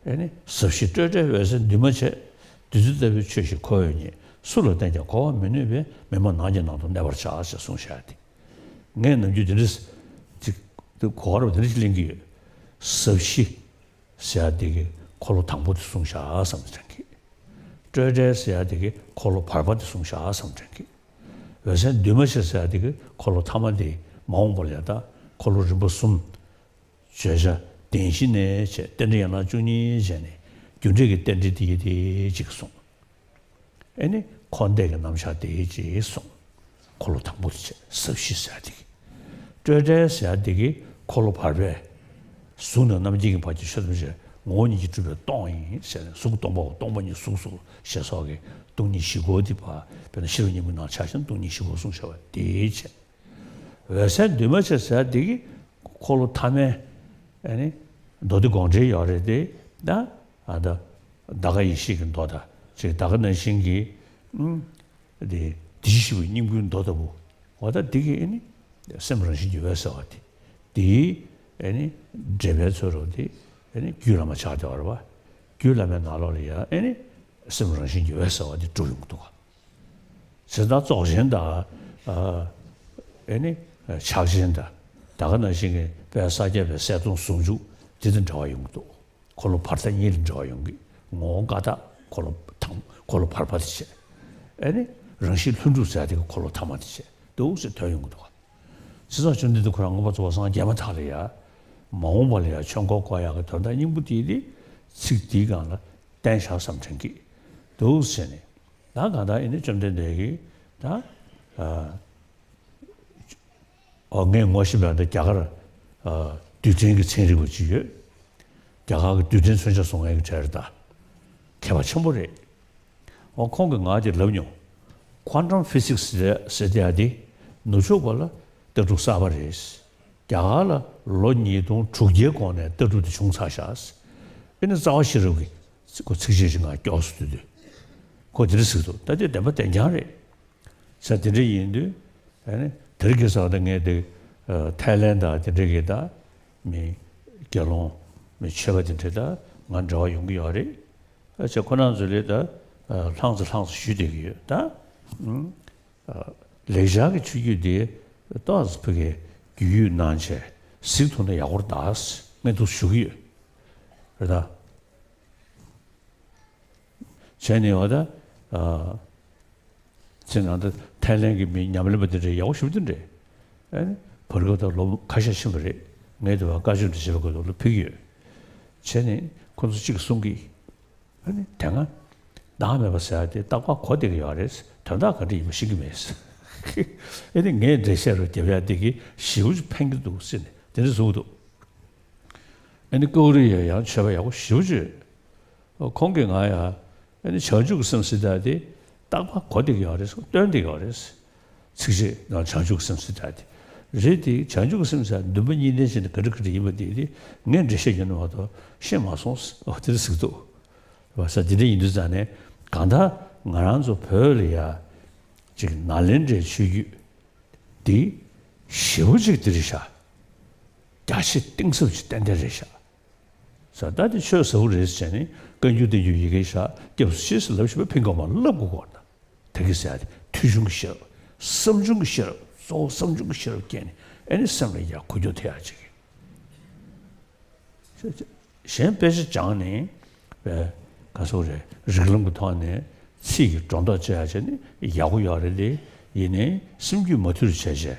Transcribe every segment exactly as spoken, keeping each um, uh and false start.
ཨེ་ནི་ཟབ་ཞི་སྤྲོས་བྲལ་འོད་གསལ་འདུས་མ་བྱས། བདུད་རྩི་ལྟ་བུའི་ཆོས་ཤིག་ཁོ་བོས་རྙེད། སུ་ལ་བསྟན་ཀྱང་གོ་བར་མི་ནུས་པས། མི་སྨྲ་ནགས་ཀྱི་ནང་དུ་གནས་པར་བྱ། ཞེས་གསུངས་བཞག་སྟེ། ངས་ནམ་རྒྱུན་དེ་འདྲ་ཅིག་གོ་བར་དེ་འདྲ་ཞིག་གླེང་གི་ཡོད། ཟབ་ཞི་ཟེར་ཡ་དེ་གི་འཁོར་ལོ་དང་པོ་དེ་གསུངས་བཞག་བསམ་དྲན་གི། སྤྲོས་བྲལ་ཟེར་ཡ་དེ་གི་འཁོར་ལོ་བར་པ་དེ་གསུངས་བཞག་བསམ་དྲན་གི། འོད་གསལ་འདུས་མ་བྱས་ཟེར་ཡ་དེ་གི་འཁོར་ལོ་ཐ་མ་དེ། མ་འོངས་པ་ལ་ཡ་ད་འཁོར་ལོ་རིམ་པ་གསུམ། བརྗོད་བྱ་བདེན་བཞི་ནས་བྱས། རྟེན་འབྲེལ་ཡན་ལག་བཅུ་གཉིས་བྱས་ནས། རྒྱུ་འབྲས་ཀྱི་རྟེན་འབྲེལ་དེ་ཡི་དེ་གཅིག་གསུངས། ཨེ་ནི་འཁོར་འདས་ཀྱི་རྣམ་གཞག་དེ་ཅེས་གསུངས། འཁོར་ལོ་དང་པོ་དེ་བྱས། ཟབ་ཞི་ཟེར་དེ་གི། སྤྲོས་བྲལ་ཟེར་དེ་གི་འཁོར་ལོ་བར་པས། གཟུགས་ནས་རྣམ་མཁྱེན་གྱི་བར་གྱི་ཆོས་ཐམས་ཅད་ངོ་བོ་ཉིད་ཀྱིས་གྲུབ་པའི་སྟོང་ཡིན་ཟེར་ནས། གཟུགས་སྟོང་པའོ། སྟོང་པ་ཉིད་གཟུགས་སོ་ཞེས་སོགས་ཀྱི་སྟོང་ཉིད་བཞི་པོ་དེ་ཕར་དཔེར་ན་ཤེས་རབ་སྙིང་པོའི་ནང་ཆ་བཞག་ན་སྟོང་ཉིད་བཞི་པོ་གསུངས་བཞག་པ་དེ་བྱས། འོད་གསལ་འདུས་མ་བྱས་ཟེར་དེ་གི་འཁོར་ལོ་ཐ་མའི། ཨེ་ནི་མདོ་སྡེ་དགོངས་འགྲེལ་ཡོད་རེད་དེ། ད་ཨ་ད་ད་ག་ཡེ་ཤེས་ཀྱི་མདོ་དང་ཅིག་ད་ག་ནང་བཞིན་གྱི་ཨུམ་དེ་བདེ་གཤེགས་པའི་སྙིང་པོའི་མདོ་ལྟ་བུ། འོ་ད་འདི་གི་ཨེ་ནི་སེམས་རང་བཞིན་གྱི་འོད་གསལ་བ་དེ། དེའི་ཨེ་ནི་འགྲེལ་པའི་ཚུལ་རོ་དེ། ཨེ་ནི་རྒྱུད་བླ་མ་ཆགས་བསྡད་པ་རེད་པ། རྒྱུད་བླ་མའི་ནང་ལོགས་ལ་ཡ་ཨེ་ནི་སེམས་རང་བཞིན་གྱི་འོད་གསལ་བ་དེ་གྲུབ་ཡོང་གི་འདུག་ག། བྱས་ཙང་རྫོགས་ཆེན་དང་། ཨ་ཨེ་ནི་ཕྱག་ཆེན་དང་། ད་ག་ནང་བཞིན་གྱི་དཔལ་ས་སྐྱ་པའི་གསལ་སྟོང་ཟུང་འཇུག་དེ་དང་འབྲེལ་བ་ཡོང་གི་འདུག། འཁོར་ལོ་བར་དང་གཉིས་ལ་འབྲེལ་བ་ཡོང་གི། ངོ་བོ་ཀ་དག་འཁོར་ལོ་དང་འཁོར་ལོ་བར་པ་དེ་བྱས། ཨེ་ནི་རང་བཞིན་ལྷུན་གྲུབ་ཟེར་དེ་གི་འཁོར་ལོ་ཐ་མ་དེ་བྱས་འདུག་ཟེར་ཐོན་ཡོང་གི་འདུག་ག། བྱས་ཙང་བཅོམ་ལྡན་འདས་ཁོ་རང་མངོན་པར་རྫོགས་པར་སངས་རྒྱས་མ་ཐག་ལ་ཡ། མ་འོངས་པ་ལ་ཡ་ཆོས་འཁོར་བསྐོར་ཡག་གི་དོན་དག་སྙིང་པོ་དེ་དེ་ཚིག་འདིའི་སྒང་ལ་བསྟན་བཞག་བསམ་དྲན་གྱི་འདུག་ཟེར་ནས། ད་གང་ལྟར་ཨེ་ནི་བཅོམ་ལྡན་འདས་ཀྱིས་ད། ཨ་ཨོ་ངས་ངོ་ཤེས་པ་འདི་རྒྱ་གར་ཨ་རྡུལ་ཕྲན་གྱི་ཚན་རིག་པ་ཅིག་ཡོད། རྒྱ་གར་གྱི་རྡུལ་ཕྲན་མཚོན་ཆ་བཟོ་མཁན་གྱི་གྲས་རེད་ད། མཁས་པ་ཆེན་པོ་རེད། འོ་ཁོང་གིས་ང་དེ་ལབ་མྱོང་། Quantum Physics་ཟེར་ཟེར་དེ་ཡ་དེ་ནུབ་ཕྱོགས་པ་ལ་ལྟ་གྲུབ་གསར་པ་རེད། རྒྱ་གར་ལ་ལོ་ཉིས་སྟོང་དྲུག་བརྒྱའི་གོང་ནས་ལྟ་གྲུབ་དེ་བྱུང་ཚར་ཤག། ཨེ་ནི་རྩ་བ་ཤེས་རབ་ཀྱི་ཁོ་ཚིགས་བཅད་ཅིག་ང་སྐྱོར་སོང་དུས་དུས། ཁོ་དེ་འདྲ་ཟེར་གྱི་འདུག། ད་དེ་བདེན་པ་བདེན་རྐྱང་རེད། ས་དེ་འདྲ་ཡིན་དུས། ཨ་ནི་དེ་རིང་ཁ་སང་ད་ངས་དེ་ཨ་ཐའི་ལན་དང་དེ་འདྲ་གི་ད་མི་དགེ་སློང་མི་ཆོས་པ་དེ་འདྲ་ད་ང་འབྲེལ་བ་ཡོང་གི་ཡོད་རེད། ཨ་ཅེ་ཁོ་རང་ཚོ་ལས་ད་ཨ་ལྷང་ཙེ་ལྷང་ཙེ་ཞུས་བསྡད་ཀྱི་ཡོད་ད། ཨ་ལེགས་སྦྱར་གྱི་ཆོས་བརྒྱུད་དེ་ཏོག་ཙམ་ཕ་གིའི་རྒྱུས་ཡོད་གནང་བྱས་གཟིགས་ཐུབ་ན་ཡག་པོ་རེད་ད། ངས་འདུག་ཞུ་གི་ཡོད་རེད་ད། བྱས་ནས་འོ་ད། ཨ་ཚེ་ནང་ད་ཐའི་ལན་གྱི་མི་ཉམས་ལེན་པ་དེ་འདྲ་ཡག་པོ་ཞེ་པོ་དེ་འདྲ། ཨ་ནི་བར་སྐབས་ད་ལོ་ཁ་ཤས་ཕྱིན་པ་རེད། ངས་དེ་བ་བཀའ་ཆོས་འདི་བྱེད་པ་ཁོ་ཚོ་ལ་ཕུལ་གྱི་ཡོད། བྱས་ནས་ཁོ་ཚོ་གཅིག་གསུང་གི། ཨ་ནི་དེ་སྔ་བདག་མེད་པ་ཟེར་ཡ་དེ་རྟག་པར་གོ་བསྡད་ཀྱི་ཡོད་རེད། དོན་དག་ག་འདྲ་ཡིན་པ་ཤེས་ཀྱི་མེད། ཨ་ནི་ངས་འགྲེལ་བཤད་རུ་རྒྱབ་ཡ་དེ་གི་ཞེ་པོ་ཅིག་ཕན་གྱི་འདུག་ཟེར་ནས་དེ་འདྲ་གསུངས་འདུག། ཨ་ནི་ཀའུ་རི་ཡ་ཡང་ཆོས་པ་ཡག་པོ་ཞེ་པོ་ཅིག། ཁོང་གིས་ང་ཡ། ཨ་ནི་བྱང་ཆུབ་ཀྱི་སེམས་ཟེར་ཡ་དེ་རྟག་པར་གོ་བསྡད་ཀྱི་ཡོད་རེད། སྟོན་བསྡད་ཀྱི་ཡོད་རེད། ཚིགས་བཅད་ནང་བྱང་ཆུབ་ཀྱི་སེམས་ཟེར་ཡ་དེ་རེད་དེ། བྱང་ཆུབ་ཀྱི་སེམས་ཟེར་ཡ་འདུན་པ་གཉིས་ལྡན་བྱས་ནས་ག་འདྲ་ག་འདྲ་ཡིན་པ་དེ་དེ་ངས་འགྲེལ་བཤད་རྒྱབ་ན་མ་གཏོགས་ཤེས་མ་སོང་། འོ་དེ་འདྲ་ཟེར་གྱི་འདུག། བ་ས་དེ་འདྲ་ཡིན་དུས་ཙང་ནས་གང་ལྟར་ང་རང་ཚོ་བོད་ལ་ཡ་ཅིག་ནཱ་ལེནྡྲའི་ཆོས་བརྒྱུད་འདི་ཞེ་པོ་ཅིག་འདི་རེད་ཤག། རྒྱ་ཆེ་གཏིང་ཟབ་ཅིག་ཏན་ཏན་རེད་ཤག། ས་ད་དེ་ཆོས་ཟབ་པོ་རེད་ཟེར་ནས་བཀའ་འགྱུར་བསྟན་འགྱུར་ཡི་གེ་བཞག། སྐྱབས་སུ་མཆི་ཟེར་ལབ་ཤེས་པ་ཕིང་གོ་མ་ལབ་དགོས་གོ་ན། ད་གི་ཟེར་ཡ་དེ་ཐོས་བྱུང་གི་ཤེས་རབ། བསམ་བྱུང་གི་ཤེས་རབ། གཙོ་བོ་བསམ་བྱུང་གི་ཤེས་རབ་སྐྱེས་ནས་ཨ་ནི་སེམས་ལ་ཡ་འགུལ་སྐྱོད་ཐེབས་ཡ་ཅིག། གཞན་དཔེ་ཆ་སྦྱངས་ནས་པའི་ག་སོག་རེད། རིགས་ལམ་གྱི་ཐོག་ནས་ཚིག་གི་སྒྲོ་འདོགས་གཅོད་ཡ་བྱས་ནས་ཡག་པོ་ཡོད་རེད་དེ། ཡིན་ནའི་སེམས་རྒྱུད་མ་ཐུལ་བྱས་བྱས།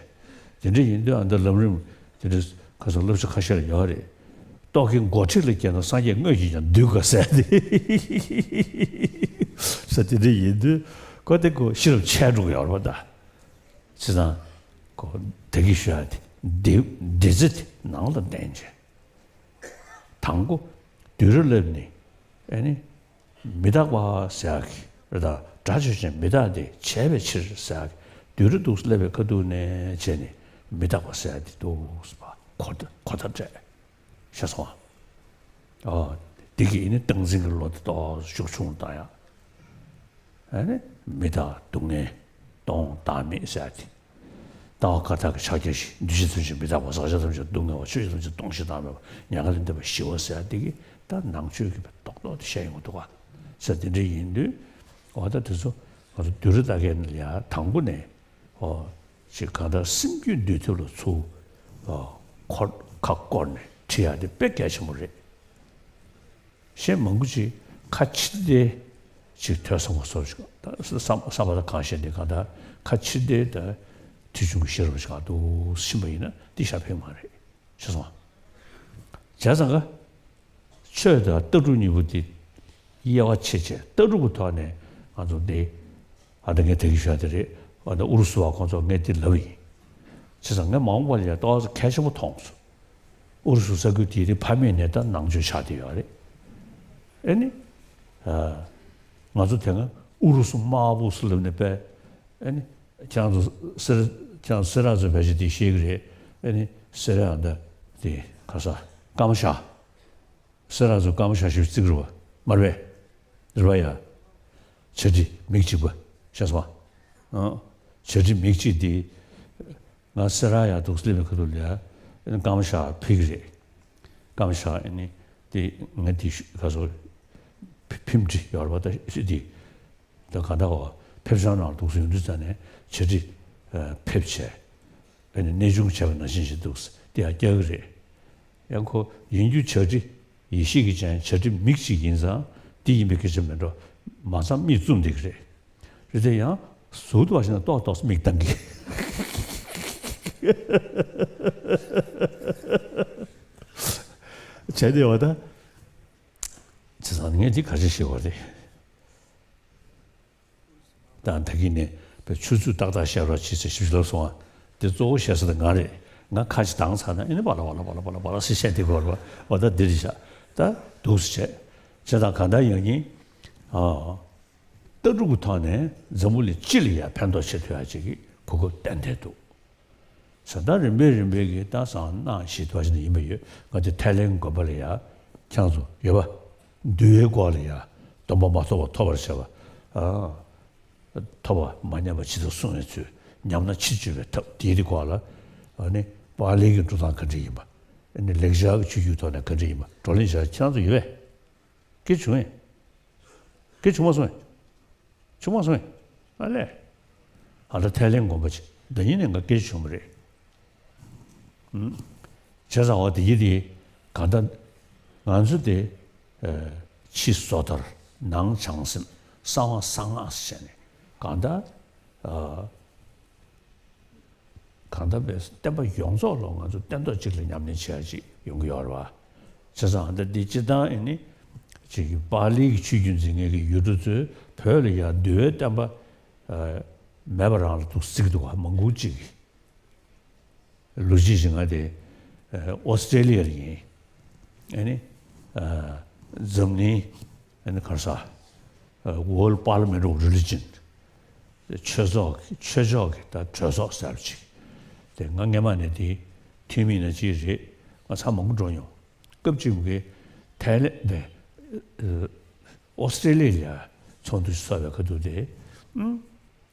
དེ་འདྲ་ཡིན་དུས་ཨ་ད་ལམ་རིམ་དེ་འདྲ་ག་སོག་བསླབ་བྱ་ཁ་ཤས་ལ་ཡོད་རེད། རྟོག་གེ་མགོ་ཁྲིད་ལ་སྐྱེས་ན་སངས་རྒྱས་དངོས་ཀྱིས་ཀྱང་འདུལ་དགོས་ཟེར་ཏེ། ས་དེ་འདྲ་ཡིན་དུས་ཁོ་དེ་ཁོ་ཤེས་རབ་ཆད་འགྲོ་གི་ཡོད་རེད་པ་ད། བྱས་ཙང་ཁོ་ད་གི་ཞུ་ཡ་དེ་འདི་འདི་ཚེ་དེ་ནང་ལ་བསྟན་བྱས། དང་པོ་བདུད་ར་ལབ་ནི་ཨེ་ནི་མི་རྟག་པ་ཟེར་ཡག་གི་རེད་ད། སྒྲ་ཆོས་ཅན་མི་རྟག་སྟེ་བྱས་པའི་ཕྱིར་ཟེར་ཡག་གི་བདུད་ར་འདུག་སླེབས་པའི་ཁ་ཐུག་ནས་བྱས་ནི་མི་རྟག་པ་ཟེར་ཡག་དེ་འདུག་ཟེར་བ་གོ་བརྡ་གོ་བརྡ་སྤྲད་ཤེས་སོང་ཨ། འདི་གི་ཨེ་ནི་སྟངས་འཛིན་གྱི་བློ་དེ་ཏོག་ཙམ་ཤུགས་ཆུང་བཏང་ཡག། ཨ་ནི་མི་རྟག་སྡུག་བསྔལ་སྟོང་བདག་མེད་ཟེར་ཡ་དེ། ལྟ་བ་བཀའ་རྟགས་ཀྱི་ཕྱག་རྒྱ་བཞི། འདུས་བྱས་ཐམས་ཅད་མི་རྟག་པ། ཟག་བཅས་ཐམས་ཅད་སྡུག་བསྔལ་བ། ཆོས་ཅན་ཐམས་ཅད་སྟོང་ཞིང་བདག་མེད་པ། མྱ་ངན་ལས་འདས་པ་ཞི་བ་ཟེར་ཡ་དེ་གི་ ད་ནང་ཆོས་ཀྱི་རྡོག་རྡོག་དེ་བཤད་ཡོང་གི་འདུག་ག་ས་དེ་འདྲ་ཡིན་དུས། འོ་ད་དེ་ཚོ་ང་ཚོ་བསྡུས་གྲྭ་ལྟ་མཁན་ལ་ཡ་དང་པོ་ནས། ཨོ། ཅིག་གང་ལྟར་སེམས་རྒྱུད་འདུལ་ཐབས་ལ་ཚུར། ཨོ། ཁོ་ཁ་བསྐོར་ནས་ཁྲིད་ཡ་དེ་དཔེ་གལ་ཆེན་པོ་རེད། གཞན་མང་པོ་ཅིག་ཁ་ཕྱིར་བལྟས་ཅིག་ཐོས་བསམ་པ་སོགས་ཤིག་ད་བསམ་བསམ་པ་དང་གང་ཤེས་ཏེ་གང་ལྟར་ཁ་ཕྱིར་བལྟས་ད་ཐེ་ཚོམ་གྱི་ཤེས་རབ་ཅིག་འདུག་ཕྱིན་པ་ཡིན་ན་འདི་ཤ་ཕན་མ་རེད། ཤེས་སོང་ང་། བྱས་ཙང་ཀ་ཆོས་དང་ལྟ་གྲུབ་གཉིས་པོ་དེ་དབྱེ་བ་ཕྱེ་བྱས་ལྟ་གྲུབ་ཀྱི་ཐོག་ནས་ང་ཚོ་འདི་ཨ་ད་ངས་ད་གིན་ཞུས་དེ་རེད། ཨ་ད་ཨུ་རུ་སུ་བ་ཁོང་ཚོ་ངས་འདི་ལབ་ཡིན། བྱས་ཙང་ངས་མ་འོངས་པ་ལ་ཡང་ཏོག་ཙམ་གལ་ཆེན་པོ་མཐོང་སོང་། ཨུ་རུ་སུ་ས་ཁུལ་དེའི་རིང་ཕ་མེས་ནས་ད་ནང་ཆོས་ཆགས་བསྡད་ཡོད་རེད། ཨེ་ནི། ཨ། ང་ཚོ་དེ་སྔ་ཨུ་རུ་སུ་དམར་པོ་སུ་ལབ་ནས་པས། ཨེ་ནི། ཁྱེད་རང་ཚོ་སེ་ར། ཁྱེད་རང་ཚོ་སེ་ར་ཚོ་ཕལ་ཆེར་དེ་ཤེས་ཀྱི་རེད། ཨེ་ནི། སེ་ར་ཨ་ད་དེ་ག་ས་ཀམ་ཤ། སེ་ར་ཚོ་ཀམ་ཤ་ཞིག་བརྩི་གི་རེད་པ། མ་རེད་པས། རེད་པ་ཡ། བྱ་ཁྲི་མིག་གཅིག་པ། ཤེས་སོང་ང་། ཨ། བྱ་ཁྲི་མིག་གཅིག་དེ། ང་སེ་ར་ཡ་འདུག་སེ་སླེབས་པའི་ཁ་ཐུག་ལ་ཡ། ཀམ་ཤ་ཕུལ་གི་རེད། ཀམ་ཤ་ཨེ་ནི་དེ་ང་དེ་ཤུ་ག་སོ་ཕི་ཕིམ་ཁྲི་ཡོད་རེད་པ། ད་ཤི་དེ་ད་ག་ད་བ་ཕེབས་བྱང་ནང་འདུག་སེ་ཡོང་དུས་ཙ་ནས་བྱ་ཁྲི་ཕེབས་བྱས་ཨེ་ནི་གནས་ཆུང་བྱས་པ་ནང་བཞིན་ཞིག་འདུག་སེ་དེ་ཡང་རྒྱག་གི་རེད། ཡང་ཁོ་ཡིན་རྒྱུ་བྱ་ཁྲི་ཡེ་ཤེས་ཀྱི་ཅན་བྱ་ཁྲི་མིག་གཅིག་ཡིན་ཙང་དེ་ཡིན་པའི་སྐད་ཆ་མིན་འགྲོ། མ་ཚང་མིག་བཙུམ་བསྡད་ཀྱི་རེད། རེད་དེ་ཡང་ཟུར་དུ་བ་ཞིག་ན་ཏོག་ཏོག་མིག་བཏང་གི། བྱས་ཏེ་བ་ད། བྱས་ཙང་ངས་འདི་ག་རེ་ཞུ་བ་རེད། ད་ད་གིན་ནས་པའི་ཆུ་ཚོད་ཏག་ཏག་བཤད་རོགས་བྱེད་ཟེར་ཞིབ་ཞིབ་ལབ་སོང་ང་། དེ་གཙོ་བོ་བཤད་ས་དེ་ང་རེད། ང་ཁ་ཅིག་བཏང་ཚར་ན་ཨེ་ནི་བ་ལ་བ་ལ་བ་ལ་བ་ལ་བ་ལ་ཟེར་བཤད་དེ་གོ་ར་བ་ད་འདི་རེད་ཤག་ད་འདུག་སེ་བྱས། བྱས་ཙང་གང་ལྟར་ཡང་ཡིན། ཨ། ལྟ་གྲུབ་ཀྱི་ཐོག་ནས་འཛམ་བུ་གླིང་སྤྱི་ལ་ཡང་ཕན་ཐོགས་བྱེད་ཐུབ་ཡ་ཅིག་གི་གོ་སྐབས་ཏན་ཏན་འདུག་ས་ད་རིམ་པས་རིམ་པས་ཀྱི་ད་སང་གནངས་ཤིག་ཐོག་ཞིག་ན་ཡིན་པ་ཡོད། ང་ཚོ་ཐའི་ལེན་དགོན་པ་ལ་ཡ་ཁྱེད་ཚོ་ཡོད་པ། འདུལ་བའི་སྐོར་ལ་ཡ་སྡོམ་པ་མ་ཐོབ་པ་ཐོབ་པར་བྱ་བ། ཨ། ཐོབ་པ་མ་ཉམས་པ་ཇི་ལྟར་བསྲུང་བའི་ཚུལ། ཉམས་ན་ཕྱིར་བཅོས་པའི་ཐབས་དེའི་སྐོར་ལ། ཨ་ནི་པཱ་ལིའི་གི་འགྲོ་སྟངས་ག་འདྲ་ཡིན་པ། ཨ་ནི་ལེགས་སྦྱར་གྱི་ཆོས་བརྒྱུད་ཐོག་ནས་ག་འདྲ་ཡིན་པ་བགྲོ་གླེང་བྱ་ཁྱེད་ཚོ་ཡོད་པས། སྐད་བྱུང་ངས། སྐད་བྱུང་མ་སོང་ངས། བྱུང་མ་སོང་ངས། ཨ་ལས། ཨ་ད་ཐའི་ལེན་དགོན་པ་ཅིག་ཟླ་ཉིན་ནས་ང་སྐད་བྱུང་བ་རེད། ཨུམ། བྱས་ཙང་འོ་དེ་ཡི་དེ་གང་ལྟར་ང་ཚོ་དེ་ཕྱི་སོ་ཐར་ནང་བྱང་སེམས་གསང་བ་གསང་སྔགས་ཟེར་ནས་གང་ལྟར། གང་ལྟར་བས་བསྟན་པ་ཡོངས་རྫོགས་ལ་ང་ཚོ་སྟན་ཐོག་གཅིག་ལ་ཉམས་ལེན་བྱེད་ཡ་ཅིག་ཡོང་གི་ཡོད་རེད་བ། བྱས་ཙང་ད་འདི་སྤྱིར་བཏང་ཨེ་ནི་ཅིག་གི་པཱ་ལིའི་གི་ཆོས་བརྒྱུད་འཛིན་མཁན་གྱི་ཡུལ་གྲུ་ཚོས་བོད་ལ་ཡ་འདུལ་བའི་བསྟན་པ་མེད་པ་རང་ལ་འདུག་སེ་བརྩི་གི་འདུག་བ། མང་པོ་ཅིག་གིས། ལོ་རྒྱུས་ཤིག་ང་དེ་ཨོ་སི་ཀྲེ་ལི་ཡ་ལ་ཡིན། ཨེ་ནི་འཛམ་གླིང་ཨེ་ནི་ག་རེ་ཟ། World Parliament of Religion། ཆོས་ཚོགས་ཀྱི་ཆོས་ཕྱོགས་ཀྱི་ད་གྲོས་ཚོགས་ཟེར་བ་ཅིག་དེ་ང་སྔས་མ་ནས་དེའི་འཐུས་མི་ན་ཅིག་རེད། ང་ཚང་མང་པོ་འགྲོ་མྱོང་། སྐབས་གཅིག་གི་ཐའི་ལེན་དེ་ཨོ་སི་ཀྲེ་ལི་ཡ་ལ་ཚོགས་འདུ་ཞིག་ཚོགས་པའི་ཁ་ཐུག་དེ། ཨུམ།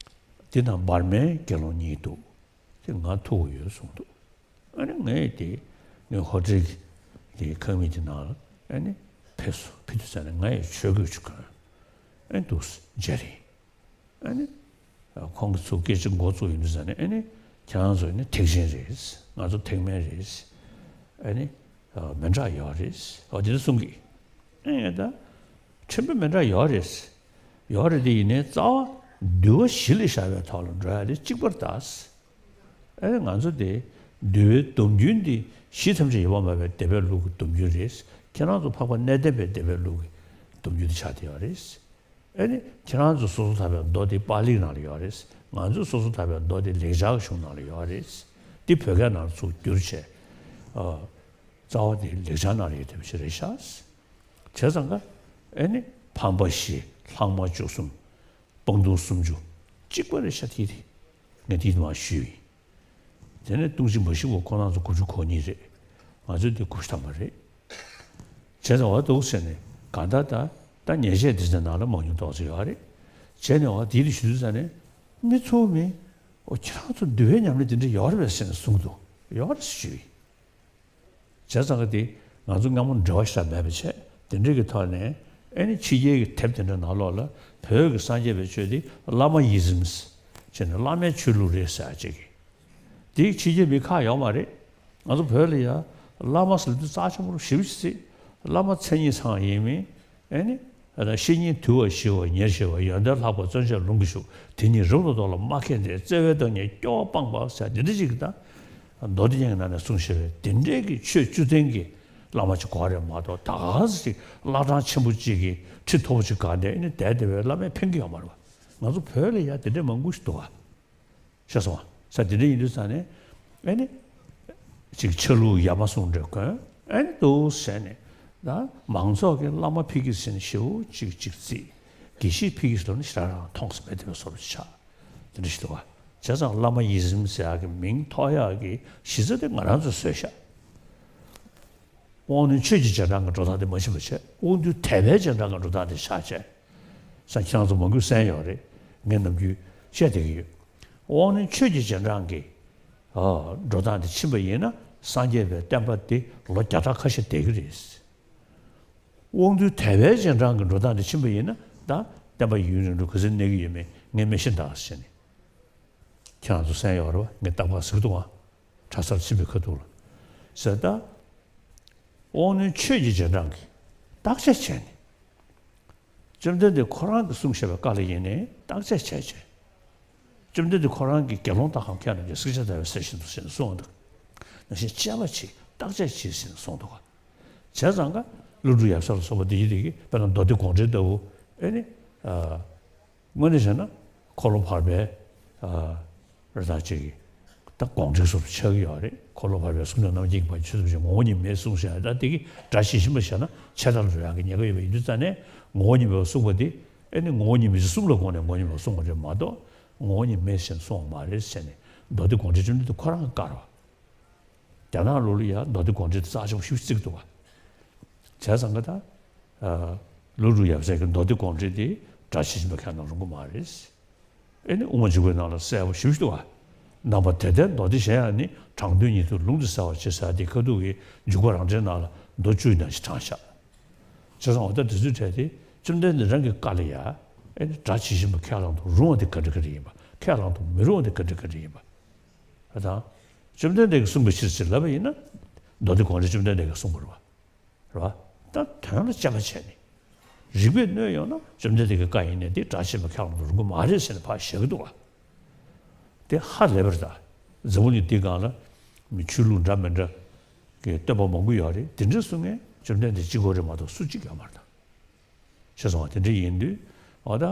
དེ་ནང་འབར་མའི་དགེ་སློང་གཉིས་འདུག་དེ་ང་ཐུག་གི་ཡོད་གསུངས་འདུག་ཨ་ནི་ངས་དེ་ངའི་ཧོ་ཊེལ་གྱི་དེ་ཁང་མིག་དེ་ནང་ལ་ཨ་ནི་ཕེབས་སོང་། ཕེབས་དུས་ཙ་ནས་ང་ཡི་ཆོས་གོས་ཅིག་གོན། ཨ་ནི་འདུག་སེ་མཇལ་རེད། ཨ་ནི་ཁོང་གིས་ཚུར་སྐད་ཆ་འགོ་བཙུགས་ཡོང་དུས་ཙ་ནས་ཨ་ནི་ཁྱེད་རང་ཚོ་ནི་ཐེག་ཆེན་རེད། ང་ཚོ་ཐེག་དམན་རེད། ཨ་ནི་མི་འདྲ་ཡོད་རེད། འོ་དེ་འདྲ་གསུང་གི། ཨ་ནི་ད་ཕྲན་བུ་མི་འདྲ་ཡོད་རེད། ཡོད་རེད་དེ་ཡིན་ནའི་རྩ་བ་འདུལ་བ་གཞི་ལ་བཞག་པའི་ཐོག་ལ་འགྲོ་ཡ་དེ་གཅིག་པ་རེད་ད། ཨེ་ང་ཚོ་དེ་འདུལ་བའི་སྡོམ་རྒྱུན་འདི་གཞི་ཐམས་ཅད་ཡོད་པར་སྨྲ་བའི་སྡེ་པའི་ལུགས་ཀྱི་སྡོམ་རྒྱུན་རེད། ཁྱེད་རང་ཚོ་འཕགས་པ་གནས་བརྟན་པའི་སྡེ་པའི་ལུགས་ཀྱི་སྡོམ་རྒྱུན་དེ་ཆགས་བསྡད་ཡོད་རེད། ཨེ་ནི་ཁྱེད་རང་ཚོ་སོ་སོ་ཐར་པའི་མདོ་དེ་པཱ་ལིའི་ནང་ལ་ཡོད་རེད། ང་ཚོ་སོ་སོ་ཐར་པའི་མདོ་དེ་ལེགས་སྦྱར་གཞུང་ནང་ལ་ཡོད་རེད། འདི་བོད་སྐད་ནང་ལ་ཚུར་བསྒྱུར་བྱས། ཨ། རྩ་བ་དེ་ལེགས་སྦྱར་ནང་ལ་ཡོད་བསྡད་པ་ཞིག་རེད་ཤག་བྱས་ཙང་ཀ་ཨེ་ནི་ཕམ་པ་བཞི་ལྷག་མ་བཅུ་གསུམ། སྤང་ལྟུང་སུམ་ཅུ་གཅིག་པ་རེད་ཤག་དེ་དེ་ངས་དེ་མར་ཞུས་ཡིན། དེ་ནས་ལྟུང་བཤེས་མ་བཤེས་པོ་ཁོ་རང་ཚོ་དགུ་བཅུ་གོ་གཉིས་རེད། ང་ཚོ་དེ་དགུ་བཅུ་ཐམ་པ་རེད། བྱས་ཙང་འོ་འདུག་ཟེར་ནས་གང་ལྟར་ད་ད་ཉེས་ཆད་དེ་ཚོ་ནང་ལ་མང་ཉུང་ཏོག་ཙམ་ཡོད་རེད། བྱས་ནས་འོ་དེ་དེ་ཞུ་དུས་ཙ་ནས་མི་ཚོ་མི་འོ་ཁྱེད་རང་ཚོ་འདུལ་བའི་ཉམས་ལེན་དེ་འདྲ་ཡོད་རེད་པས་ཟེར་ནས་གསུངས་འདུག་ཡོད་རེད་ཞུས་ཡིན། བྱས་ཙང་ག་དེ་ང་ཚོ་སྔ་མོ་འབྲེལ་བ་ཞིག་མེད་པ་བྱས། དེ་འདྲ་གི་ཐོག་ནས་ཨེ་ནི་ཕྱི་རྒྱལ་གྱི་དེབ་དེ་འདྲ་ནང་ལོགས་ལ་བོད་ཀྱི་སངས་རྒྱས་པའི་ཆོས་དེ་བླ་མ་ཡི་ཛིམ་ཟེར་ནས་བླ་མའི་ཆོས་ལུགས་རེད་ཟེར་ཡ་ཅིག་གིས། དེའི་ཕྱི་རྒྱལ་མི་ཁག་ཡོད་མ་རེད། ང་ཚོ་བོད་ལ་ཡ་བླ་མ་ཟེར་དུས་རྩ་ཆེན་པོ་ཞེ་པོ་ཅིག་བརྩི། བླ་མ་མཚན་ཉིད་ཚང་ཡིན་མིན། ཨེ་ནི། བཤེས་གཉེན་དུལ་བ་ཞི་བ་ཉེར་ཞི་བ་ཡོན་ཏན་ལྷག་པ་བརྩོན་བཅས་ལུང་གིས་ཞུགས། དེ་ཉིད་རབ་ཏུ་རྟོགས་ལ་མ་མཁས་འདིར། བརྩེ་བའི་བདག་ཉིད་སྐྱོ་བ་སྤངས་པ་ཟེར་འདི་འདྲ་ཅིག་གིས་ད། མདོ་སྡེ་རྒྱན་གྱི་ནང་ནས་གསུངས་བཞག་པའི་དེ་འདྲའི་གི་ཆོས་བཅུ་ལྡན་གྱི་བླ་མ་ཅིག་དགོས་རེད་མ་གཏོགས། ད་ག་ཟེ་ཅིག་བླ་བྲང་ཆེན་པོ་ཅིག་གི་ཁྲི་མཐོ་པོ་ཅིག་སྒང་དེ་ཨེ་ནི་བསྡད་བསྡད་པའི་བླ་མས་ཕན་གྱི་ཡོད་མ་རེད་པ། ང་ཚོ་བོད་ལ་ཡ་དེ་འདྲའི་མང་པོ་ཞིག་འདུག་ག། ཤེས་སོང་ང་། ས་དེ་འདྲ་ཡིན་དུས་ཙང་ནས་ཨེ་ནི། ཅིག་ཆ་ལུགས་ཡ་མ་ཟུང་འདྲ་གོན་ཨེ་ནི་འདུག་ཟེར་ནས། ད་མང་ཚོགས་ཀྱིས་བླ་མ་ཕ་གི་ཟེར་ནས་ཞེ་པོ་ཅིག་ཅིག་བརྩི། དགེ་བཤེས་ཕ་གི་ཟེར་ནས་ཞེ་དྲག་རང་མཐོང་ས་མེད་དེ་བཟོ་འདྲ་ཆགས། དེ་འདྲ་ཞིག་འདུག་ག། བྱས་ཙང་བླ་མ་ཡི་ཛིམ་ཟེར་ཡག་གི་མིང་ཐོགས་ཡག་གི་གཞི་རྩ་དེ་ང་རང་ཚོས་བཟོས་ཤག། དབང་རྣོན་ཆོས་ཀྱི་རྗེས་འབྲང་གི་འགྲོ་སྟངས་དེ་མ་ཕྱིན་པ་བྱས། དབང་རྟུལ་དད་པའི་རྗེས་འབྲང་གི་འགྲོ་སྟངས་དེ་ཆགས་བྱས། ས་ཁྱེད་རང་ཚོ་མང་པོས་གསན་ཡོད་རེད། ངས་ནམ་རྒྱུན་བཤད་བསྡད་ཀྱི་ཡོད། དབང་རྣོན་ཆོས་ཀྱི་རྗེས་འབྲང་གི་ཨ། འགྲོ་སྟངས་དེ་ཕྱིན་པ་ཡིན་ན་སངས་རྒྱས་པའི་བསྟན་པ་དེ་ལོ་བརྒྱ་ཕྲག་ཁ་ཤས་བསྡད་ཀྱི་རེད། དབང་རྟུལ་དད་པའི་རྗེས་འབྲང་གི་འགྲོ་སྟངས་དེ་ཕྱིན་པ་ཡིན་ན་ད་བསྟན་པ་ཡུན་རིང་པོ་ག་ཚོད་གནས་ཀྱི་ཡོད་མེད་ངས་མི་ཤེས་ད་ཟེར་ནས། ཁྱེད་རང་ཚོ་གསན་ཡོད་རེད་པ། ངས་རྟག་པར་ཟེར་གྱི་འདུག་ག། གྲྭ་སར་ཕྱིན་པའི་ཁ་ཐུག་ལ། ཟེར་ད། དབང་རྣོན་ཆོས་ཀྱི་རྗེས་འབྲང་གིས་བརྟག་དཔྱད་བྱས་ནས། བཅོམ་ལྡན་འདས་ཁོ་རང་གིས་གསུངས་བཞག་པའི་བཀའ་ལ་ཡིན་ནའི་བརྟག་དཔྱད་བྱས་བྱས། བཅོམ་ལྡན་འདས་ཁོ་རང་གིས་དགེ་སློང་དག་གམ་མཁས་རྣམས་ཀྱིས་བསྲེགས་བཅད་བརྡར་བའི་གསེར་བཞིན་དུ་ཟེར་ནས་གསུངས་པ་འདུག། ནང་བཞིན་དཔྱད་པ་བྱེད་བརྟག་དཔྱད་བྱེད་ཟེར་ནས་གསུངས་འདུག་ག། བྱས་ཙང་ཀ་ཀླུ་སྒྲུབ་ཡབ་སྲས་ལ་སོགས་པ་འདི་ཡི་དེ་གིས་དཔེར་ན་མདོ་སྡེ་དགོངས་འགྲེལ་ལྟ་བུ་ཨེ་ནི། དངོས་གནས་བྱས་ན་འཁོར་ལོ་བར་པའི་རི་དྭགས་ཅིག་གི་ད་དགོངས་འགྲེལ་སོགས་ཆགས་ཀྱི་ཡོད་རེད། འཁོར་ལོ་བར་པའི་སུམ་བརྒྱ་རྣམ་བསྒྱིངས་པ་ཆོས་ཐམས་ཅད་ངོ་བོ་ཉིད་མེད་གསུངས་ཤག། ད་དེ་གི་སྒྲ་ཇི་བཞིན་པ་བཞག་ན་ཆད་ལྟར་འགྲོ་ཡག་གི་ཉེན་ཁ་ཡོད་པ་ཡིན་དུས་ཙང་ནས་ངོ་བོ་ཉིད་མེད་པ་གསུངས་པ་དེ་ཨེ་ནི་ངོ་བོ་ཉིད་མེད་ཅིག་གསུམ་ལ་དགོངས་ནས་ངོ་བོ་ཉིད་མེད་པ་གསུངས་པ་རེད་མ་གཏོགས་ངོ་བོ་ཉིད་མེད་ཟེར་གསུངས་པ་མ་རེད་ཟེར་ནས་མདོ་སྡེ་དགོངས་འགྲེལ་བཅོམ་ལྡན་འདས་ཁོ་རང་གིས་བཀར་བ། རྒྱ་ནག་ལོ་ལ་ཡ་མདོ་སྡེ་དགོངས་འགྲེལ་དེ་རྩ་ཆེན་པོ་ཞེ་པོ་བརྩི་གི་འདུག་བ། བྱས་ཙང་ཀ་ད། ཀླུ་སྒྲུབ་ཡབ་སྲས་ཀྱི་མདོ་སྡེ་དགོངས་འགྲེལ་དེ་སྒྲ་ཇི་བཞིན་པ་ཁས་ལེན་རུང་གི་མ་རེད། ཨེ་ནི་དབུ་མ་འཇུག་པའི་ནང་ལ་གསལ་པོ་ཞེ་པོ་ཞིག་འདུག་བ། རྣམ་པ་དེ་ལྟའི་མདོ་སྡེ་གཞན་ཡང་ནི། དྲང་དོན་ཉིད་དུ་ལུང་དུ་གསལ་བར་བྱེད་ཟེར་ཏེ་ཁ་ཐུག་གི་འཇུག་པ་རང་འགྲེལ་ནང་ལ་མདོ་བཅུ་ཡི་ནང་བཞིན་དྲངས་ཤག། བྱས་ཙང་འོ་ད་དེ་ཚོའི་གྲས་དེ་བཅོམ་ལྡན་འདས་རང་གི་བཀའ་ལ་ཡ། ཨེ་ནི་སྒྲ་ཇི་བཞིན་པ་ཁས་བླངས་དུ་རུང་བ་དེ་ག་འདྲ་ག་འདྲ་ཡིན་པ། ཁས་བླངས་དུ་མི་རུང་བ་དེ་ག་འདྲ་ག་འདྲ་ཡིན་པ། ཨ་དང་། བཅོམ་ལྡན་འདས་ཀྱིས་གསུངས་པའི་ཕྱིར་ཟེར་ལབ་པ་ཡིན་ན། མདོ་སྡེ་དགོངས་འགྲེལ་བཅོམ་ལྡན་འདས་ཀྱིས་གསུངས་པ་རེད་བ། རེད་བ། ད་དོན་ལ་དཔྱད་པ་བྱས་ནས། རིགས་པས་གནོད་ཡོང་ན་བཅོམ་ལྡན་འདས་ཀྱི་བཀའ་ཡིན་ནའི་དེ་སྒྲ་ཇི་བཞིན་པ་ཁས་བླངས་དུ་རུང་གི་མ་རེད་ཟེར་ནས་ཕར་བཞག་གི་འདུག་བ། དེ་ཧ་ལས་པ་རེད་ད། འཛམ་བུ་གླིང་འདིའི་སྒང་ལ་མི་ཆོས་ལུགས་འདྲ་མི་འདྲ་གི་བསྟན་པ་མང་པོ་ཡོད་རེད། དེ་འདྲ་གསུང་མཁན་བཅོམ་ལྡན་འདས་གཅིག་པོ་རེད་མ་གཏོགས་སུ་གཅིག་ཡོད་མ་རེད་ད། ཤེས་སོང་བ། དེ་འདྲ་ཡིན་དུས་འོ་ད་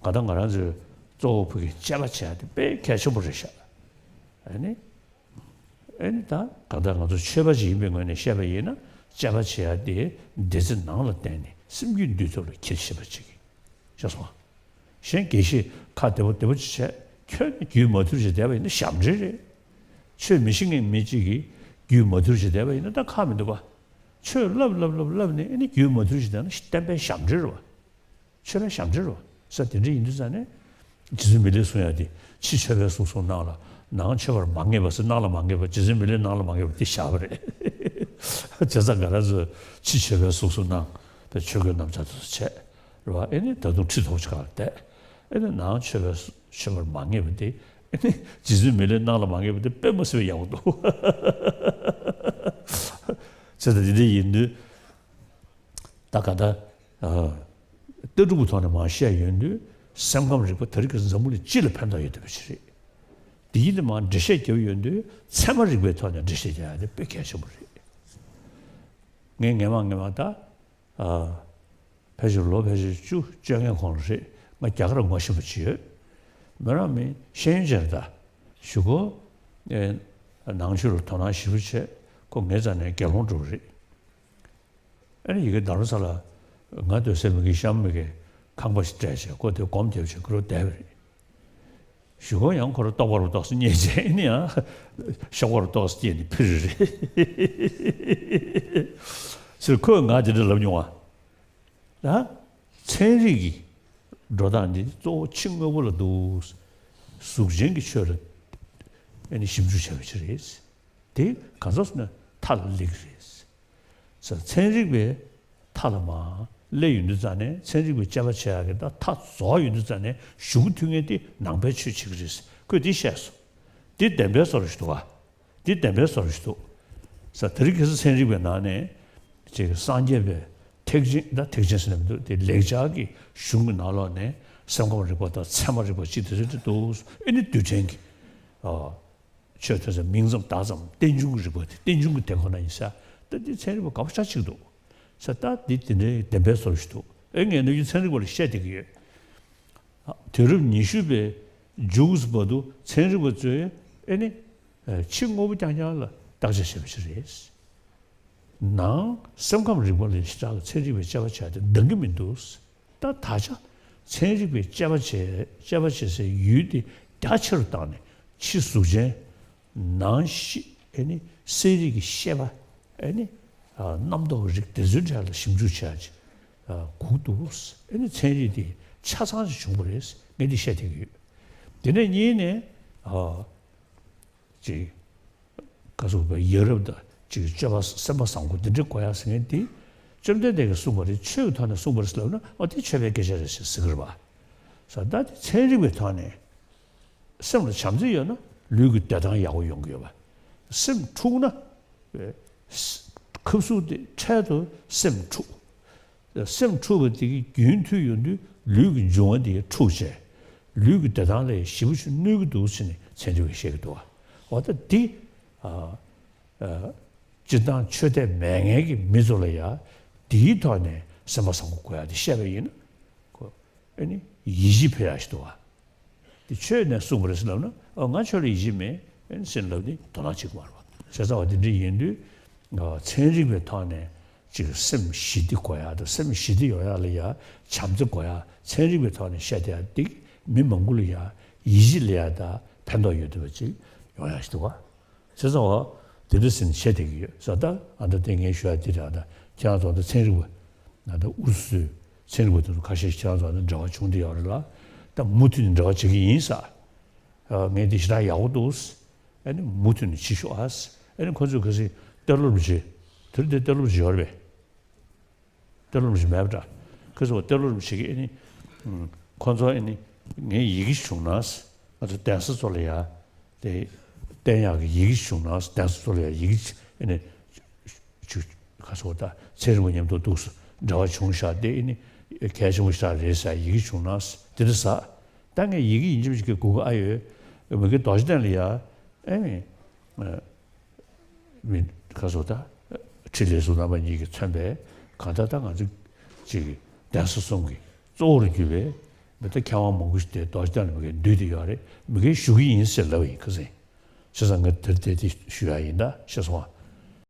ག་ད་ང་རང་ཚོས་གཙོ་བོ་ཕ་གི་དཔྱད་པ་བྱས་ཏེ་དཔེ་གལ་ཆེན་པོ་རེད་ཤག། ཨ་ནི། ཨ་ནི་ད་ག་ད་ང་ཚོ་ཆོས་པ་ཅིག་ཡིན་པའི་ངོས་ནས་བཤད་པ་ཡིན་ན་དཔྱད་པ་བྱེད་ཡ་དེ་འདི་ཚོ་ནང་ལ་བརྟེན་ནས་སེམས་རྒྱུད་འདུལ་ཐབས་ལ་འཁྱེར་ཤེས་པ་ཅིག་ཡིན། ཤེས་སོང་བ། གཞན་དགེ་བཤེས་ཁ་བདེ་པོ་བདེ་པོ་ཅིག་བྱས་ཁྱོད་ནི་རྒྱུས་མ་ཐུལ་ཞིག་བསྡད་པ་ཡིན་ན་ཞབས་འདྲེན་རེད། ཆོས་མི་ཤེས་མཁན་མི་གཅིག་གིས་རྒྱུས་མ་ཐུལ་ཞིག་བསྡད་པ་ཡིན་ན་ད་ཁག་མི་འདུག་ག། ཆོས་བསླབ་བསླབ་བསླབ་བསླབ་ནས་ཨ་ནི་རྒྱུས་མ་ཐུལ་ཞིག་བསྡད་ན་བསྟན་པའི་ཞབས་འདྲེན་རེད་བ། ཆོས་པའི་ཞབས་འདྲེན་རེད་བ། ས་དེ་འདྲ་ཡིན་དུས་ཙང་ནས། རྗེ་བཙུན་མི་ལས་གསུང་ཡ་དེ། ཕྱི་མཆོད་པའི་གཟུགས་སུ་སྣང་ལ། ནང་མཆོད་པར་མ་ངེས་པ་ཟེར། སྣང་ལ་མ་ངེས་པ། རྗེ་བཙུན་མི་ལས་སྣང་ལ་མ་ངེས་པ་དེ་བཞག་པ་རེད། བྱས་ཙང་ང་རང་ཚོས་ཕྱི་མཆོད་པའི་གཟུགས་སུ་སྣང་བའི་ཆོས་གོས་རྣམས་ཆ་ཚང་བྱས། རེད་བ། ཨེ་ནི་ད་དུང་ཁྲི་ཐོག་ཅིག་སྒང་ལ་བསྡད། ཨེ་ནི་ནང་མཆོད་པའི་མཆོད་པར་མ་ངེས་པ་དེ། ཨེ་ནི་རྗེ་བཙུན་མི་ལས་སྣང་ལ་མ་ངེས་པ་དེ་དཔེ་མི་སྲིད་པའི་ཡག་པོ་འདུག། བྱས་ཙང་དེ་འདྲ་ཡིན་དུས། ད་ག་ད། ཨ། ལྟ་གྲུབ་ཀྱི་ཐོག་ནས་མར་བཤད་ཡོང་དུས་སེམས་ཁམས་རིག་པ་དེ་རིགས་ཀྱིས་འཛམ་བུ་གླིང་སྤྱི་ལ་ཕན་ཐོགས་ཡོད་བསྡད་པ་ཞིག་རེད། དེ་ཡིན་དུས་མར་འགྲེལ་བཤད་རྒྱབ་ཡོང་དུས་ཚད་མ་རིག་པའི་ཐོག་ནས་འགྲེལ་བཤད་རྒྱག་ཡ་དེ་དཔེ་གལ་ཆེན་པོ་རེད། ངས་སྔན་མ་སྔན་མ་ད། ཨ། ཕལ་ཆེར་ལོ་ཕལ་ཆེར་བཅུ་བཅོ་ལྔའི་གོང་ལ་རེད། ང་རྒྱ་གར་ངོ་ཤེས་པ་ཅིག་ཡོད། མོ་རང་མི་ཤེས་ཡོན་ཅན་རེད་ད། གཞུག་གུ། ཨེ། ནང་ཆོས་ལ་དོ་སྣང་ཞེ་པོ་བྱས། ཁོ་ངའི་རྩ་ནས་དགེ་སློང་འགྲོ་གི་རེད། ཨ་ནི་ཡི་གེ་རྡ་རམ་ས་ལ་ང་སྡོད་སའི་མི་གི་གཤམ་མི་གི་ཁང་པ་ཞིག་སྤྲད་བྱས་ཁོ་དེ་སྒོམ་རྒྱབ་བྱས་ཁོ་རང་བསྡད་པ་རེད། གཞུག་གུ་ཡང་ཁོ་རང་ལྟོགས་པ་རུ་ཏོག་ཙམ་རྙེད་བྱས། ཨ་ནི་ཡང་ཤོག་པ་རུ་ཏོག་ཙམ་སྐྱེས་ནས་ཕེབས་རེད། ཟེར་ཁོས་ང་དེ་འདྲ་ལབ་མྱོང་བ། ད་ཚན་རིག་གི་འགྲོ་སྟངས་འདི་གཙོ་བོ་ཕྱི་དངོས་པོ་ལ་འདུག། གཟུགས་ཅན་གྱི་ཆོས་ལ་ཨ་ནི་ཞིབ་འཇུག་བྱས་པ་ཞིག་རེད། དེ་གང་ཟག་སུ་ན་མཐའ་ལ་སླེབས་ཀྱི་རེད། ས་ཚན་རིག་པས་ མཐའ་ལ་མར་སླེབས་ཡོང་དུས་ཙང་ནས་ཚན་རིག་པའི་དཔྱད་པ་བྱེད་ཡག་གི་ད་མཐའ་རྫོགས་ཡོང་དུས་ཙང་ནས་གཞུང་མཐུན་ངེས་དེ་ནང་པའི་ཆོས་བྱེད་ཀྱི་རེད། ཁོས་དེ་བཤད་སོང་། དེ་བདེན་པའི་བཟོ་འདྲ་ཞིག་འདུག་ག་དེ་བདེན་པའི་བཟོ་འདྲ་ཞིག་འདུག་ས། དེ་རིང་ཁ་སང་ཚན་རིག་པའི་ནང་ནས་ཅིག་སངས་རྒྱས་པའི་ཐེག་ཆེན་ད་ཐེག་ཆེན་ཟེར་ནས་མི་འདུག་དེ་ལེགས་སྦྱར་གྱི་གཞུང་གི་ནང་ལོགས་ནས་སེམས་ཁམས་རིག་པ་དང་ཚད་མ་རིག་པ་ཅིག་དེ་ཚོ་དེ་འདུག་ཨེ་ནི་རྡུལ་ཕྲན་གྱི་ཨ། ཆོས་ཐོས་ཚད་མིང་ཙམ་བརྡ་ཙམ་རྟེན་འབྱུང་གི་རིག་པ་དེ་རྟེན་འབྱུང་གི་དེ་ཁོ་ན་ཡིན་ས། ད་འདི་ཚན་རིག་པ་དགའ་པོ་ཞེ་དྲག་ཅིག་འདུག་ས། ད་འདི་དེ་འདྲའི་བདེན་པའི་བཟོ་འདྲ་ཞིག་འདུག་ཨེ་ངས་ནམ་རྒྱུན་ཚན་རིག་པ་ལ་བཤད་བསྡད་ཀྱི་ཡོད། དུས་རབས་ཉི་ཤུ་པའི་མཇུག་བར་དུ་ཚན་རིག་པ་ཚོས་ཨེ་ནི་ཕྱི་དངོས་པོ་རྐྱང་རྐྱང་ལ་བརྟག་དཔྱད་བྱས་པ་ཞིག་རེད། ནང་སེམས་ཁམས་རིག་པ་ལ་ཞེ་དྲག་ཚན་རིག་པའི་དཔྱད་པ་བྱས་ཏེ་འདང་གི་མི་འདུག་ད་ད་ཆ་ཚན་རིག་པའི་དཔྱད་པ་བྱེད་དཔྱད་པ་བྱེད་སའི་ཡུལ་དེ་རྒྱ་ཆེ་རུ་བཏང་ནས་ཕྱི་གཟུགས་ཅན་ནང་ཤི་ཨེ་ནི་གསལ་རིག་གི་ཤེས་པ་ཨེ་ནི་ཨ་རྣམ་རྟོག་རིག་དེ་ཚོའི་གྲས་ལ་ཞིབ་འཇུག་བྱས་ཨ་སྒུག་འདུག་ཨེ་ནི་ཚན་རིག་དེ་ཆ་ཚང་ཞིག་བྱུང་བ་རེད། ངས་འདི་བཤད་བསྡད་ཀྱི་ཡོད། དེ་ནས་གཉིས་ནས་ཨ། ཅིག་བཀའ་ཟུར་པའི་ཡ་རབས་དང་ཅིག་སྤྱོད་པ་སེམས་པ་བཟང་པོ་འདི་འདྲའི་དགོས་ཡ་ཟེར་མཁན་འདི་བཅོམ་ལྡན་འདས་ཀྱིས་གསུངས་པ་རེད། ཆོས་ཀྱི་ཐོག་ནས་གསུངས་པ་རེད་ཟེར་ལབ་ན་ཨོ་དེ་ཆོས་པའི་སྐད་ཆ་རེད་ཟེར་ཟེར་གི་རེད་པ། ས་ད་དེ་ཚན་རིག་པའི་ཐོག་ནས་སེམས་ལ་བྱམས་བརྩེ་ཡོད་ན་ལུས་ཀྱི་བདེ་ཐང་ཡག་པོ་ཡོང་གི་ཡོད་པ། སེམས་འཁྲུགས་ན་ཁབ་སུབ་དེ་འཕྲལ་དུ་སེམས་འཁྲུགས། སེམས་འཁྲུགས་པ་དེ་གི་རྒྱུན་མཐུད་ཡོང་དུས་ལུས་ཀྱི་འབྱུང་བ་དེ་འཁྲུགས་བྱས། ལུས་ཀྱི་བདེ་ཐང་ལ་ཞེ་པོ་ཅིག་གནོད་ཀྱི་འདུག་ཟེར་ནས་ཚན་རིག་པས་བཤད་ཀྱི་འདུག་འོ་ད་འདི་ཨ་ཨ་སྤྱིར་བཏང་ཆོས་དད་མེད་མཁན་གྱི་མི་ཚོ་ལ་ཡང་འདིའི་ཐོག་ནས་སེམས་པ་བཟང་པོ་དགོས་ཡ་དེ་བཤད་པ་ཡིན་ན་ཁོ་ཨ་ནི་ཡིད་ཆེས་འཕེར་ཡ་ཞིག་འདུག་བ། དེ་ཆོས་ནས་གསུངས་པ་རེད་ཟེར་ལབ་ན་ཨ་ང་ཆོས་ལ་ཡིད་ཆེས་མེད་ཨེ་ཟེར་ལབ་ནི་དོ་སྣང་བྱེད་ཀྱི་མ་རེད་པ། བྱས་ཙང་བ་དེ་འདྲ་ཡིན་དུས་ཚན་རིག་པའི་ཐོག་ནས་ཅིག་སེམས་ཞི་བདེ་དགོས་ཡ་དང་སེམས་ཞི་བདེ་ཡོང་ཡ་ལ་ཡ་བྱམས་བརྩེ་དགོས་ཡ་ཚན་རིག་པའི་ཐོག་ནས་བཤད་བསྡད་ཡ་འདི་མི་མང་པོ་ལ་ཡ་ཡིད་ཆེས་སླེབས་ཡ་དང་ཕན་ཐོགས་ཡོད་བསྡད་པ་ཅིག་ཡོང་ཡ་ཞིག་འདུག་བ། བྱས་ཙང་བ་དེ་འདྲ་ཟེར་ནས་བཤད་བསྡད་ཀྱི་ཡོད་ས། ད་ཨ་ད་དེ་ངས་ཞུ་ཡ་དེ་རེད། ཨ་ད་ཁྱེད་རང་ཚོ་ད་ཚན་རིག་པ་ཨ་ད་ཨུ་རུ་སུའི་ཚན་རིག་པ་དེ་ཚོ་ཁ་ཤས་ཁྱེད་རང་ཚོ་ཨ་ད་འབྲེལ་བ་བྱུང་བསྡད་ཡོད་རེད་ལ། ད་མུ་མཐུད་ནས་འབྲེལ་བ་བྱེད་ཀྱི་ཡིན་ས། ཨ་ངས་འདི་ཞེ་དྲག་ཡག་པོ་འདུག་ཨ་ནི་མུ་མཐུད་ནས་བྱེད་ཤོག་ཨ། ཨ་ནི་ཁོ་ཚོས་གལ་སྲིད་གཏེར་སློབ་རུ་བྱེད་དེ་རིང་འདི་གཏེར་སློབ་རུ་བྱེད་ཡོད་རེད་པས། གཏེར་སློབ་རུ་བྱེད་མེད་པ་འདྲ། ཁོ་ཚོས་གཏེར་སློབ་རུ་བྱེད་ཀྱི་ཨ་ནི་ཁོ་ཚོ་ཨ་ནི་ངས་ཡི་གེ་བྱུང་ན་ང་ཚོ་གདན་ས་ཚོ་ལ་ཡ་དེ་བསྟན་ཡག་གི་ཡི་གེ་བྱུང་ན་གདན་ས་ཚོ་ལ་ཡ་ཡི་གེ་ཨ་ནི། ཆུ་ཁ་སོ་ད་ཚེ་རིང་པོ་མཉམ་དུ་འདུག་སོ་འབྲེལ་བ་བྱུང་ཤག་དེ་ཨེ་ནི་གལ་ཆེན་པོ་ཞིག་རེད་ཟེར་ཡི་གེ་བྱུང་ན་དེ་འདྲ་ཟ། ད་ངས་ཡི་གེ་ཡིན་གཅིག་མིན་གཅིག་གི་གོ་གི་ཨ་ཡོད། མི་གི་རྡོ་རྗེ་གདན་ལ་ཡ་ཨེ་ནི་མི་ཁ་སོ་ད་ཁྲི་ལས་ཟུར་རྣམ་པ་གཉིས་ཀྱིས་མཚོན་པའི་གང་ལྟར་ད་ང་ཚོ་ཅིག་གདན་ས་གསུམ་གྱི་གཙོ་བོ་རུ་གྱུར་པའི་མི་ད་མཁས་དབང་མང་པོ་ཞིག་དེ་རྡོ་རྗེ་གདན་ལ་མི་གི་འདུས་དེ་ཡོད་རེད། མི་གི་ཞུ་གི་ཡིན་ཟེར་ལབ་ཡིན་ཁ་སེང་། བྱས་ཙང་ངས་དེར་དེ་དེ་ཞུ་ཡ་ཡིན་ད་ཤེས་སོང་ཨ།